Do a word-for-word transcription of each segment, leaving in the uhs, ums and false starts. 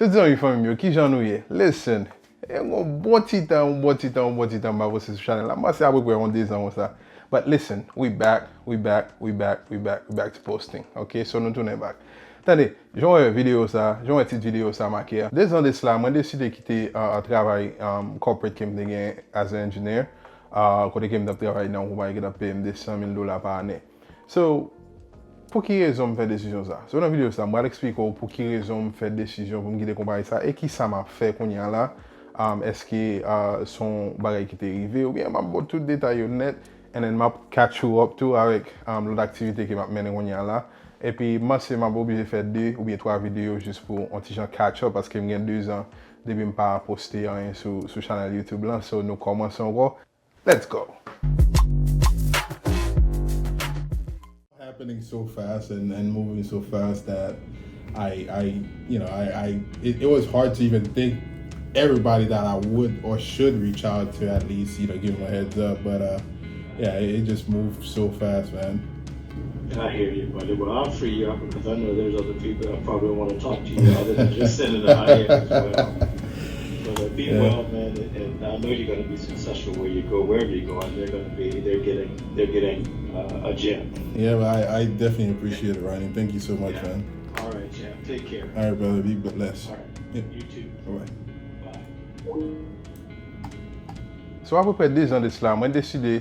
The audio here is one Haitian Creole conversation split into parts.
Mezanmi, fanmi m yo, kijan nou ye? Listen, e yon bon ti tan, yon bon ti tan, yon bon ti tan m pa poste sou chanèl la. M panse apeprè yon dezan konsa. But listen, we back, we back, we back, we back, we back to posting. Ok, so nou tounen back. Tande, jan w wè videyo sa, jan w wè tit videyo sa make a. Dezan de sila, mwen deside kite uh, travay um, corporate ke m te gen as an engineer, uh, kote ke m t ap travay nan yon konpayi ki t ap peye m de san mil dola pa ane. So, pou ki rezon m fè desizyon sa? So, nan videyo sa, m pral eksplike w pou ki rezon m fè desizyon pou m kite konpayi sa e ki sa m ap fè kounye a la. Um, èske uh, se yon bagay ki te rive oubyen m ap ba w tout detay yo nèt and then m ap catch you up tou avèk um, lòt aktivite ke m ap mennen kounye a la. Epi m panse m ap oblije fè de oubyen twa videyo jis pou yon ti jan catch up paske m gen dezan depi m pa poste anyen sou, sou chanèl YouTube lan. So, nou kòmanse ankò. Let's go! Happening so fast and, and moving so fast that I, I, you know, I, I it, it was hard to even think everybody that I would or should reach out to at least, you know, give them a heads up. But uh, yeah, it, it just moved so fast, man. I hear you, buddy. Well, I'll free you up because I know there's other people that probably want to talk to you other than just sending them out here as well. But uh, be yeah. well, man, and, and I know you're going to be successful where you go, wherever you go, and they're going to be, they're getting, they're getting uh, a gem. Yeah, but I, I definitely appreciate it, Ronnie. Thank you so much, yeah. man. All right, champ. Take care. All right, brother. Be blessed. All right. Yeah. You too. All right. Bye. So, apeprè dezan de sila, mwen deside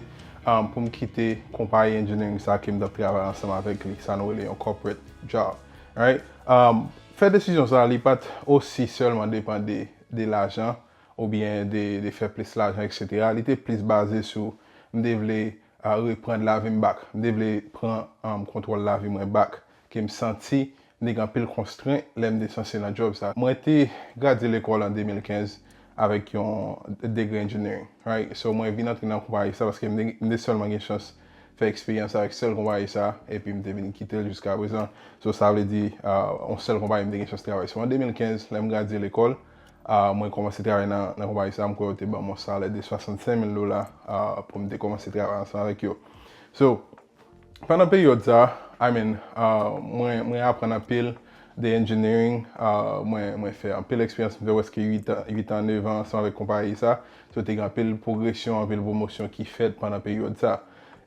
um, pou m kite konpayi engineering sa ke m t ap travay ansanm avèk li, sa nou rele yon corporate job. Right? Um, fè desizyon sa, li pa t osi sèlman depann de, de lajan oubyen de, de fè plis lajan, et cetera. Li te plis baze sou m te vle uh, reprann lavi m back. M te vle pran um, kontwòl lavi mwen back. Ke m santi m te gen anpil konstrent lè m te sanse nan job sa. Mwen te gradye lekòl an de mil kenz avèk yon degree engineering, right? So mwen vin antre nan konpayi sa paske m te, m te sèlman gen chans fè eksperyans avèk sèl konpayi sa epi m te vin kite l jiska prezan. So sa vle di uh, yon sèl konpayi m te gen chans travay. So an de mil kenz, lè m gradye lekòl, uh, mwen kòmanse travay nan, nan konpayi sa, m kwè yo te ban m yon salè de swasannsenk mil dola uh, pou m te kòmanse travay ansanm avèk yo. So, Pandan peryòd sa, I mean, uh, mwen, mwen aprann anpil de engineering, uh, mwen, mwen fè anpil eksperyans, mwen fè prèske uit an, uit an, nèf an ansanm avèk konpayi sa. So, te gen anpil pwogresyon, anpil pwomosyon ki fèt pandan peryòd sa.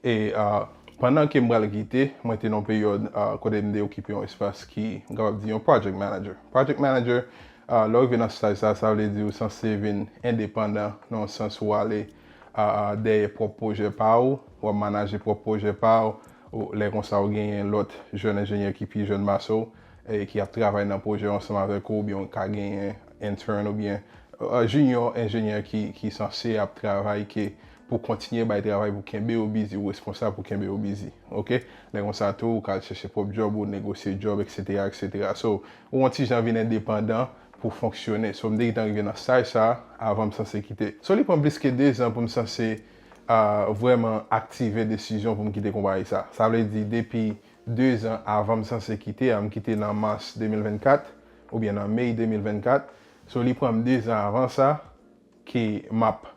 E uh, pandan ke m pral kite, mwen te nan yon peryòd uh, kote m te okipe yon espas ki, m kapab di, yon project manager. Project manager, uh, lè w rive nan staj sa, sa vle di ou sanse vin endepandan, nan yon sans ou ale a, a, dèyè pwòp pwojè pa ou, w ap manaje pwòp pwojè pa ou, ou, lè konsa ou genyen lòt jèn enjenyè ki pi jèn pase w, e ki ap travay nan pwojè yo ansanm avèk ou, oubyen ou ka genyen intern oubyen, a, junior enjenyè ki, ki sanse ap travay ke pou kontinye bay travay, pou kenbe yo bizi, ou responsab pou kenbe yo bizi, oke? Lè konsa tou, ou ka al chèche pwòp djòb ou, negosye djòb, et cetera, et cetera. So, ou yon ti jan vin endepandan, pou fonksyone. So, m te gentan rive nan staj sa a avan m sanse kite. So, li pran plis ke dezan pou m sanse, a, vrèman aktive desizyon pou m kite konpayi sa. Sa vle di, depi dezan avan m sanse kite a, m kite nan mas de mil vennkat, oubyen nan me de mil vennkat. So, li pran m dezan avan sa, ke m ap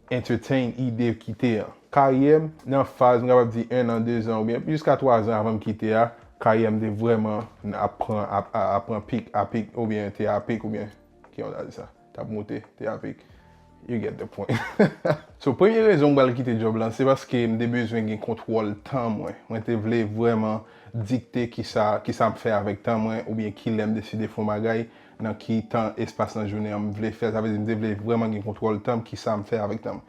entertain ide kite an. Karyè m nan faz, m kapab di, en an, dezan, oubyen jiska twazan avan m kite a, karyè m te vrèman ap pran, ap, ap, ap pran pik, a pik, oubyen te a pik, oubyen, ki jan w ta di sa? T ap moute, te a pik. You get the point. So, premye rezon m pral kite djòb lan, se paske m te bezwen gen kontwòl tan mwen. Mwen te vle vrèman dikte kisa, kisa m fè avèk tan mwen, oubyen kilè m deside fè yon bagay, nan ki tan, espas nan jounen an m vle fè. Sa vle di, m te vle vrèman gen kontwòl tan m, kisa m fè avèk tan m.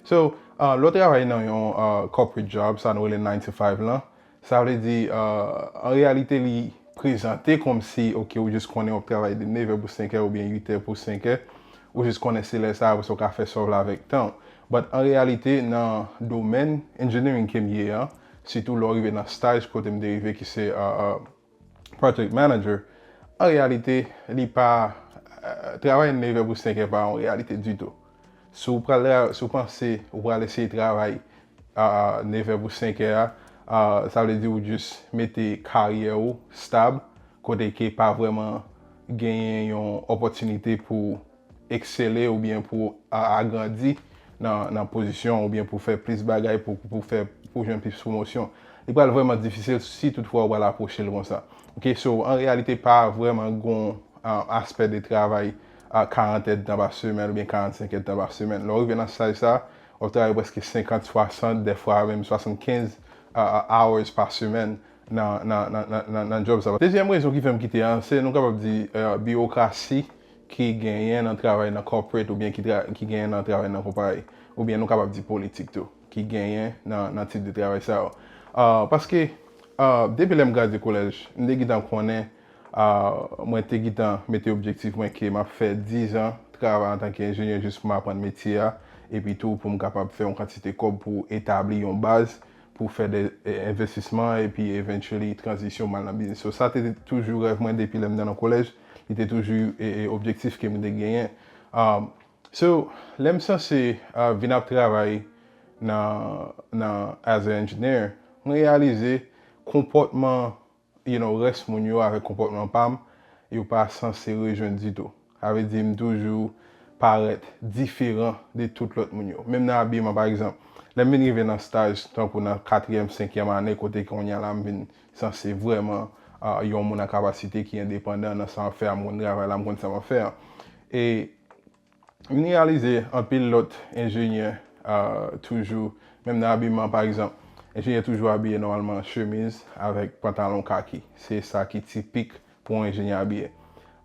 So, uh, lè w travay nan yon uh, corporate job, sa nou rele nine to five lan, sa vle di, uh, an reyalite, li prezante kòmsi, oke, ou jis konnen w ap travay de nevè pou senkè oubyen uitè pou senkè, ou jis konnen se lè sa, apre sa, ou ka fè sa w vle avèk tan w. But an reyalite, nan domèn engineering ke m ye an, sitou lè w rive nan staj kote m te rive ki se uh, uh, project manager, an reyalite, li pa, euh, travay nevè pou senkè pa yon reyalite ditou. Si w pral, si w panse ou pral eseye travay a nevè pou senkè a, a, sa vle di ou jis mete karyè ou stab, kote ke pa vrèman genyen yon opòtinite pou eksele oubyen pou a, agrandi nan, nan pozisyon oubyen pou fè plis bagay, pou, pou fè, pou jwenn plis pwomosyon. Li pral vrèman difisil si toutfwa ou pral apwoche l konsa. Oke, so, an reyalite, pa vrèman gon uh, aspè de travay uh, karant èdtan pa semèn oubyen karannsenk èdtan pa semèn. Lè w rive nan staj sa, w ap travay prèske senkant, swasant, dèfwa menm swasannkenz uh, hours pa semèn nan, nan, nan, nan, nan, nan job sa. Dezyèm rezon ki fè m kite an, se nou kapab di uh, biwokrasi ki genyen nan travay nan corporate oubyen ki, tra, ki genyen nan travay nan konpayi. Oubyen nou kapab di politik tou, ki genyen nan, nan tip de travay sa yo. Uh, paske uh, depi lè m gradye kolèj, m te gentan konnen uh, mwen te gentan mete objektif mwen ke m ap fè diz an travay antanke enjenyè jis pou m aprann metye a, epi tou pou m kapab fè yon kantite kòb pou etabli yon baz pou fè de envestisman epi eventually tranzisyon m al nan biznis. So sa te toujou rèv mwen depi lè m nan kolèj, li te toujou e, e, objektif ke m te genyen. Um, so lè m sanse uh, vin ap travay nan, nan as an engineer, mwen reyalize konpòtman you know, rès moun yo avèk konpòtman pa m, yo pa sanse rejwenn ditou. Sa vle di m toujou parèt diferan de tout lòt moun yo. Menm nan abiman, pa egzanp, lè m vin rive nan staj, tankou nan katriyèm, senkyèm ane, kote kounye a la m vin sanse vrèman uh, yon moun an kapasite ki endepandan nan sa m ap fè a, m konn travay la, m konn sa m ap fè a. E m realize anpil lòt enjenyè uh, toujou, menm nan abiman pa egzanp, enjenyè toujou abiye nòmalman chemiz avèk pantalon kaki. Se sa ki tipik pou yon enjenyè abiye.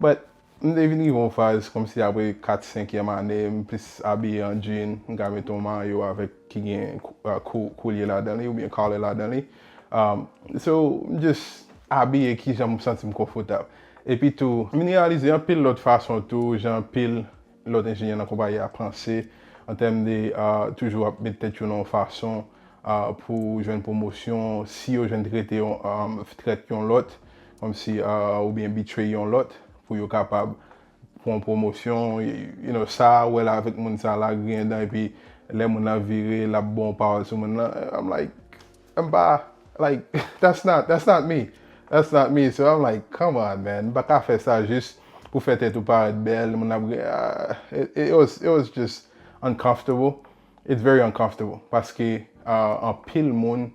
But m te vin rive yon faz kòmsi apre kat, senkyèm ane, m plis abiye an jean, m ka mete yon mayo avèk ki gen uh, kou, koulye ladan li oubyen collar ladan li. Um, so, m just abiye kijan m santi m konfòtab. Epi tou, m realize anpil lòt fason tou, jan anpil lòt enjenyè nan konpayi a panse an tèm de uh, toujou ap met tèt yo nan yon fason uh, pou jwenn pwomosyon, si yo jwenn trete yon, um, trèt yon lòt, kòmsi uh, oubyen betray yon lòt, pou yo kapab pran pwomosyon, you know, sa wè la avèk moun sa la griyen dan, epi lè moun nan vire, l ap bon pawòl sou moun nan. I'm like, m pa, like, that's not, that's not me. That's not me. So I'm like, come on, man. M pa ka fè sa jis pou fè tèt ou parèt bèl, moun ap griyen. Ah, it, it was, it was just uncomfortable. It's very uncomfortable. Paske uh, anpil moun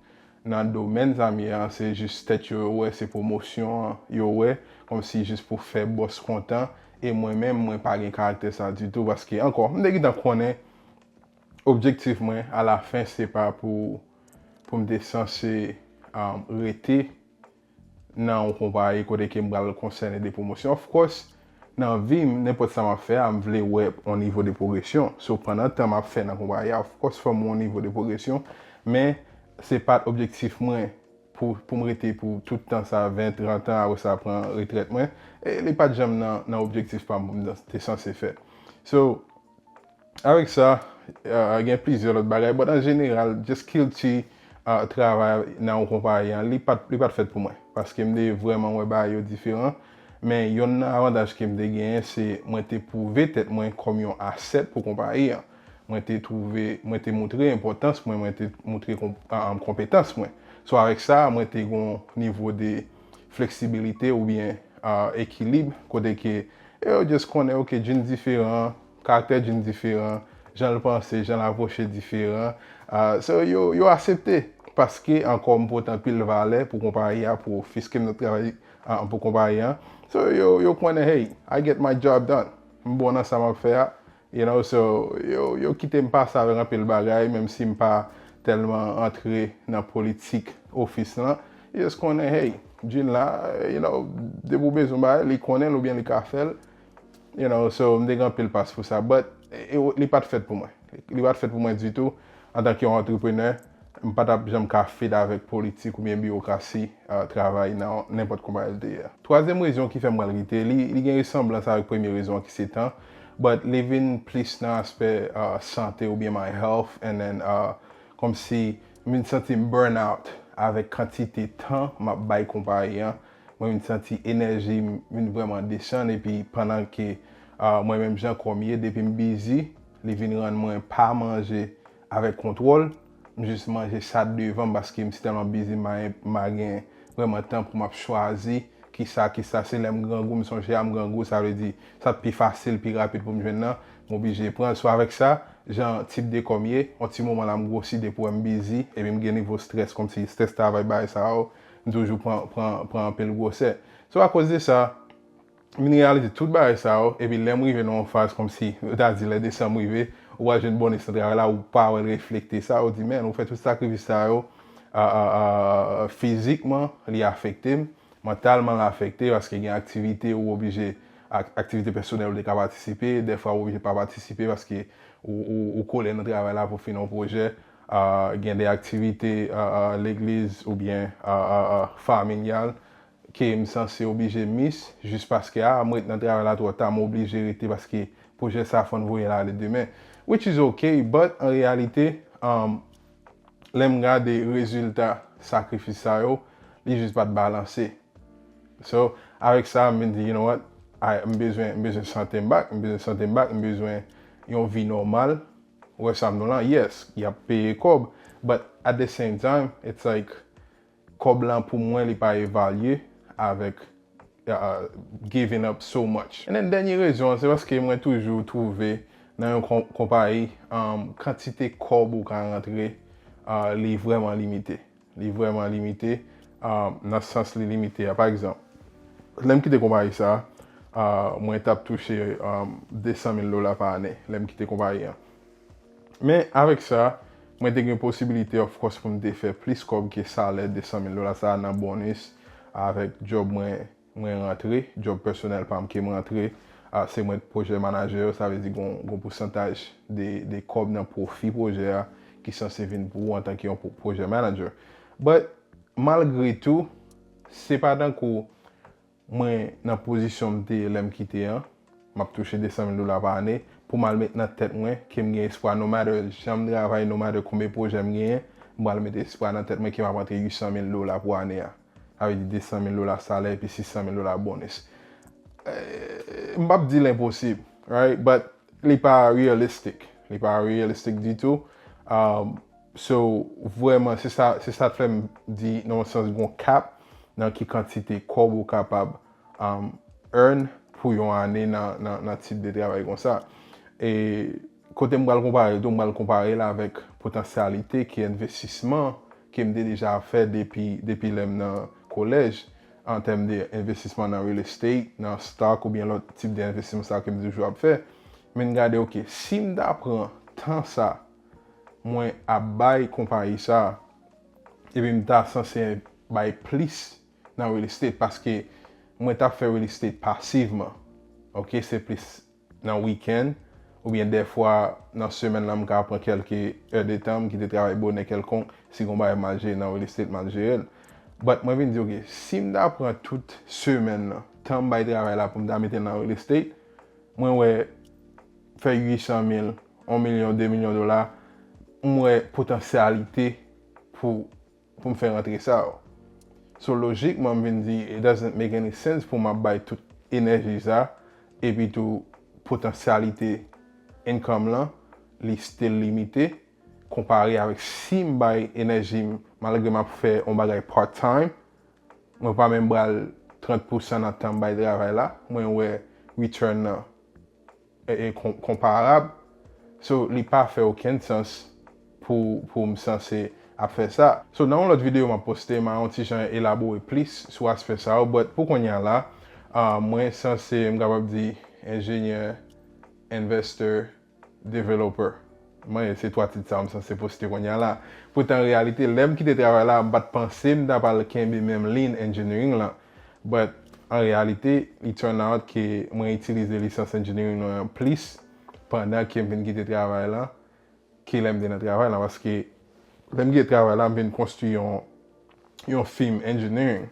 nan domèn sa m ye a, se jis tèt yo yo wè, se pwomosyon an yo wè, kòmsi jis pou fè bòs kontan, e mwen menm, mwen pa gen karaktè sa ditou, paske ankò, m te gentan konnen objektif mwen alafen se pa pou, pou m te sanse um, rete nan yon konpayi kote ke m pral konsène de pwomosyon. Of course, nan vi m, nenpòt sa m ap fè a, m vle wè yon nivo de pwogresyon. So, pandan tan m ap fè nan konpayi a, of course, fò m wè yon nivo de pwogresyon, men se pa t objektif mwen pou, pou m rete pou tout tan sa, ven, trant an, apre sa pran retrèt mwen. E li pa t janm nan, nan objektif pa m pou m te sanse fè. So, avèk sa, uh, gen plizyè lòt bagay, but an jeneral, just kilti uh, travay nan yon konpayi an, li pa t, li pa t fèt pou mwen. Paske m te vrèman wè bagay yo diferan. Men yonn nan avantaj ke m te genyen, se mwen te pwouve tèt mwen kòm yon asèt pou konpayi an. Mwen te twouve, mwen te moutre enpòtans mwen, mwen te moutre kon, uh, konpetans mwen. So avèk sa, mwen te gen yon nivo de fleksibilite oubyen uh, ekilib, kote ke yo just konnen, ok, Jean diferan, karaktè Jean diferan, jan l panse, jan l apwoche diferan. Uh, so yo, yo aksepte, paske ankò m pote anpil valè pou konpayi a, pou ofis ke m t ap travay uh, pou konpayi a. So yo, yo konnen, hey, I get my job done. M bon nan sa m ap fè a. You know, so yo, yo kite m pase avèk anpil bagay, menm si m pa tèlman antre nan politik ofis lan. Yo just konnen, hey, Jean la, you know, depi w bezwen bagay, li konnen l oubyen li ka fè l. You know, so m te gen anpil pas pou sa, but e, e, li pa t fèt pou mwen. Li pa t fèt pou mwen ditou, antanke yon antreprenè, m pa t ap janm ka fit avèk politik oubyen biwokrasi uh, travay nan nenpòt konpayi l te ye a. Twazyèm rezon ki fè m pral kite, li, li gen resanblans avèk premye rezon an ki se tan, but li vin plis nan aspè uh, sante oubyen my health, and then uh, kòmsi m vin santi m burn out avèk kantite tan m ap bay konpayi an. Mwen vin santi enèji m vin vrèman desann, epi pandan ke uh, mwen menm jan kò m ye, depi m busy, li vin rann mwen pa manje avèk kontwòl. M jis manje sa t devan m paske m si tèlman busy, m pa, m pa gen vrèman tan pou m ap chwazi kisa, kisa. Se lè m grangou, m sonje a m grangou, sa vle di sa t pi fasil, pi rapid pou m jwenn nan, m oblije pran l. So avèk sa, jan tip de kò m ye, yon ti moman la m gwosi depi w wè m busy, epi m gen nivo strès, kòmsi strès travay bagay sa yo, m toujou pran, pran, pran anpil gwosè. So akoz de sa, m vin reyalize tout bagay sa yo, epi lè m rive nan yon faz kòmsi, yo ta di lè desanm rive, ou pral jwenn bonis nan travay la, ou pa wè l reflekte sa, ou di, "Man, ou fè tout sakrifis sa yo, a, a, a, fizikman, li afekte m, mantalman, l afekte, paske gen aktivite ou oblije, ak-, aktivite pèsonèl ou te ka patisipe, dèfwa ou oblije pa patisipe paske ou, ou, ou kole nan travay la pou fini yon pwojè, a, gen de aktivite, a, a, legliz oubyen, a, a, a, familyal, ke m sanse oblije miss jis paske, a, m ret nan travay la twò ta, m oblije rete paske pwojè sa fò n voye l ale demen. Which is okay, but an reyalite, um, lè m gade rezilta sakrifis sa yo, li jis pa t balanse. So, avèk sa, m vin di, "You know what? Ay, m bezwen, m bezwen sante m back, m bezwen sante m back, m bezwen yon vi nòmal." Ou wè sa m di w lan, yes, y ap peye kòb, but at the same time, it's like, kòb lan pou mwen li pa evalye avèk, uh, giving up so much. And then dènye rezon an, se paske mwen toujou twouve nan yon kon-, konpayi, um, kantite kòb ou ka rantre, uh, li vrèman limite. Li vrèman limite, um, nan sans li limite a. Pa egzanp, lè m kite konpayi sa, uh, mwen t ap touche, um, de san mil dola pa ane lè m kite konpayi an. Men avèk sa, mwen te gen posibilite, of course, pou m te fè plis kòb ke salè de san mil dola sa a nan bonis avèk djòb mwen, mwen rantre, djòb pèsonèl pa m ke m rantre. A, se mwen pwojè manager, sa vle di gon, gon pousantaj de, de kòb nan pwofi pwojè a ki sanse vin pou ou antanke yon pwo-, pwojè manager. But, malgre tou, se pa tankou mwen nan pozisyon m te ye lè m kite an, m ap touche de san mil dola pa ane, pou m al met nan tèt mwen ke m gen espwa, no matter jan m travay, no matter konbyen pwojè m genyen, m pral met espwa nan tèt mwen ke m ap rantre uit san mil dola pou ane a. Sa vle di de san mil dola salè epi sis san mil dola bonis. Eh, m p ap di l enposib, right? But li pa realistic. Li pa realistic ditou. Um, so, vrèman, se sa, se sa k fè m di, nan yon sans, gon cap nan ki kantite kòb ou kapab, um, earn pou yon ane nan, nan, nan tip de travay konsa. E kote m pral konpare l tou, m pral konpare l avèk potansyalite ke envestisman ke m te deja fè depi, depi lè m nan kolèj, an tèm de envestisman nan real estate, nan stock oubyen lòt tip de envestisman sa ke m toujou ap fè. Men m gade, ok, si m ta pran tan sa mwen ap bay konpayi sa, epi m ta sanse bay plis nan real estate, paske mwen t ap fè real estate pasivman. Ok, se plis nan weekend, oubyen dèfwa nan semèn lan, m ka pran kèlke è de tan, m kite travay bonè kèlkonk, si gon bagay mal jere nan real estate, m al jere l. But mwen vin di, ok, si m ta pran tout semèn lan, tan m bay travay la pou m ta mete l nan real estate, mwen wè fè uit san mil, yon milyon, de milyon dola, m wè potansyalite pou, pou m fè rantre sa yo. So, lojikman, m vin di, it doesn't make any sense pou m ap bay tout enèji sa, epi tou potansyalite income lan, li still limite, konpare avèk si m bay enèji m, malgre m ap fè yon bagay part-time, mwen pa menm pral trant pousan nan tan m bay travay la, mwen wè return nan e, e kon-, konparab. So, li pa fè okenn sans pou, pou m sanse ap fè sa. So, nan yon lòt videyo m ap poste, m a yon ti jan elabore plis sou aspè sa yo, but pou kounye a la, ah, mwen sanse, m kapab di, enjenyè, investor, developer. Mwen, se twa tit sa yo m sanse poste kounye a la. Poutan, an reyalite, lè m kite travay la, m pa t panse m ta pral kenbe menm liy engineering lan. But, an reyalite, it turn out ke mwen itilize lisans engineering mwen an plis pandan ke m vin kite travay la ke lè m te nan travay la. Paske lè m kite travay la, m vin konstwi yon, yon fim engineering,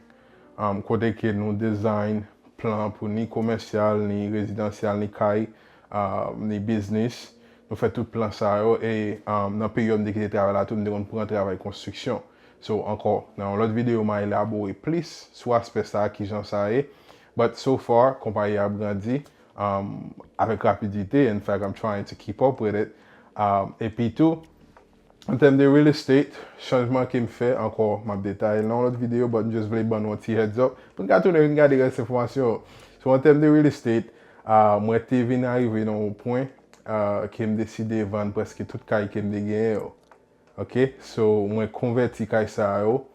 um, kote ke nou design plan pou ni komèsyal, ni rezidansyal, ni kay, uh, ni biznis. Nou fè tout plan sa yo e, um, nan peryòd m te kite travay la tou, m te konn pran travay konstriksyon. So, ankò, nan yon lòt videyo, m a elabore plis sou aspè sa, kijan sa ye. But so far, konpayi a ap grandi, um, avèk rapidite. In fact, I'm trying to keep up with it. Um, epi tou, an tèm de real estate, chanjman ke m fè, ankò, m ap detaye l nan yon lòt videyo, but m just vle ban nou yon ti heads up pou n ka tounen vin gade rès enfòmasyon yo. So, an tèm de real estate, ah, mwen te vin arive nan yon pwen, ah, ke m deside vann prèske tout kay ke m te genyen yo. Ok, so mwen konvèti kay sa yo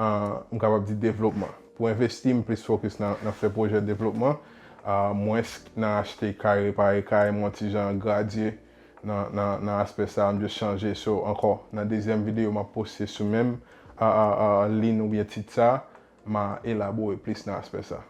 an, m kapab di, devlopman. Pou envesti, m plis fokis nan, nan fè pwojè devlopman. Ah, mwens nan achte kay, repare kay, mwen ti jan gradye nan, nan, nan aspè sa, m just chanje. So, ankò, nan dezyèm videyo, m ap poste sou menm ah, ah, ah, liy oubyen tit sa, m a elabore plis nan aspè sa.